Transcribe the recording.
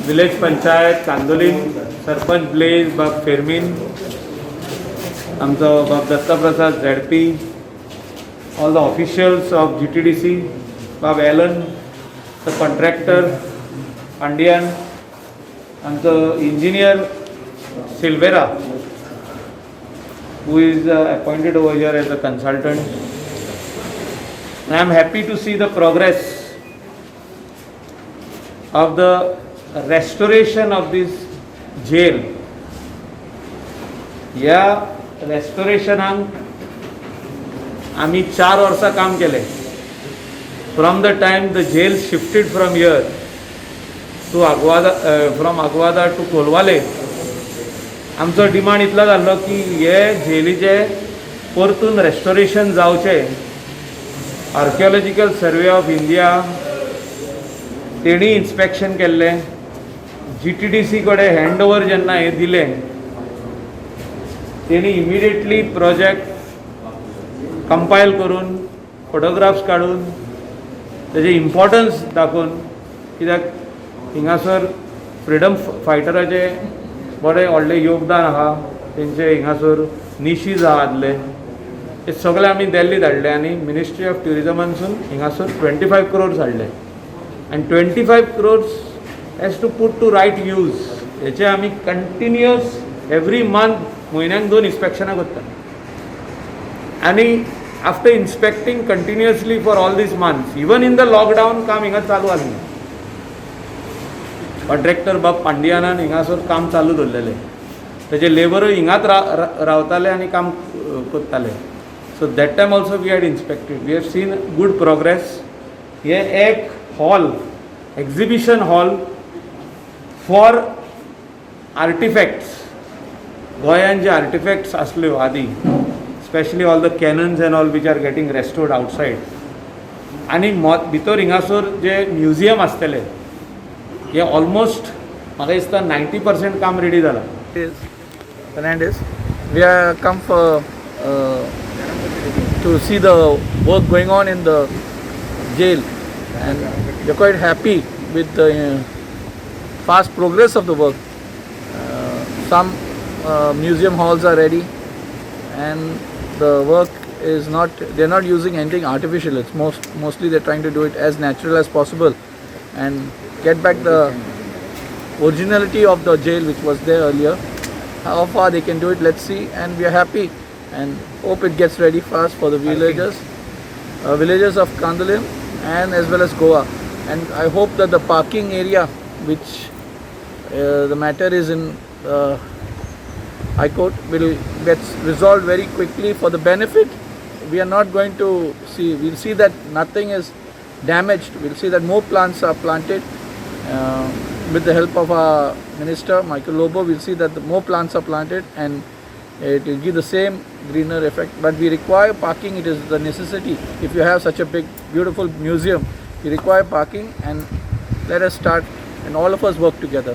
Village panchayat Candolim, sarpanch Blaze बाब फेर्मीन, आमचो बाब Dattaprasad ZP, all the officials of GTDC, Bob Allen, the contractor Pandian, आमचो engineer Silveira, who is appointed over here as a consultant. And I am happy to see the progress of the restoration of this jail. ह्या रेस्टोरेशनाक आमी 4 वर्सां काम केलें, from the time the jail shifted from here to Aguada, from Aguada to Colvale. आमचो demand इतलो जाल्लो की हे जेलीचे परतून रेस्टोरेशन जावचें. आर्किओलॉजिकल सर्वे ऑफ इंडिया तेणी इन्स्पेक्शन केल्लें. जीटीडीसी कडेन हँड ओवर जेन्ना हें दिलें, तेणी इमिडिएटली प्रोजेक्ट कंपायल करून, फोटोग्राफ्स काडून, तेजें इम्पॉर्टन्स दाखोवन, कित्याक हिंगासर फ्रिडम फायटराचें बरें व्हडलें योगदान आहा, तेंचे हिंगासर निशीज आहा आदले, हे सगळे आमी दिल्ली धाडले आनी मिनिस्ट्री ऑफ ट्युरिजमानसून हिंगासर 25 क्रोर्स हाडले आनी 25 crores has to put to right use. हेचे आमी कंटिन्युअस एवरी मंथ, म्हयन्याक दोन इन्स्पेक्शनां करता आनी after inspecting continuously for all these months, even in the lockdown, काम हिंगा चालू आसलें. कॉन्ट्रॅक्टर बाब पांडियानान हिंगासर काम चालू दवरलेलें. तेजे लेबरूय हिंगाच रावताले आनी काम करताले. So that time also we had inspected, we have seen good progress. हे एक hall, exhibition hall for artifacts, गोंयान जे आर्टिफॅक्ट्स आसल्यो आदीं, specially all the cannons and all which are getting restored outside, आनी भितर हिंगासर जे म्युझियम आसतले, हे ऑलमोस्ट म्हाका दिसता 90% काम रेडी जालां. Is Fernandez. We are come for to see the work going on in the jail, and we are quite happy with the fast progress of the work. Some museum halls are ready, and the work is not. They are not using anything artificial. It's mostly they're trying to do it as natural as possible, and get back the originality of the jail which was there earlier. How far they can do it, let's see. And we are happy and hope it gets ready fast for the villagers of Candolim and as well as Goa. And I hope that the parking area, which the matter is in High Court, will get resolved very quickly for the benefit. We are not going to see, we'll see that nothing is damaged. We'll see that more plants are planted. With the help of our minister Michael Lobo, we'll see that the more plants are planted and it will give the same greener effect. But we require parking, it is the necessity. If you have such a big, beautiful museum, you require parking, and let us start and all of us work together.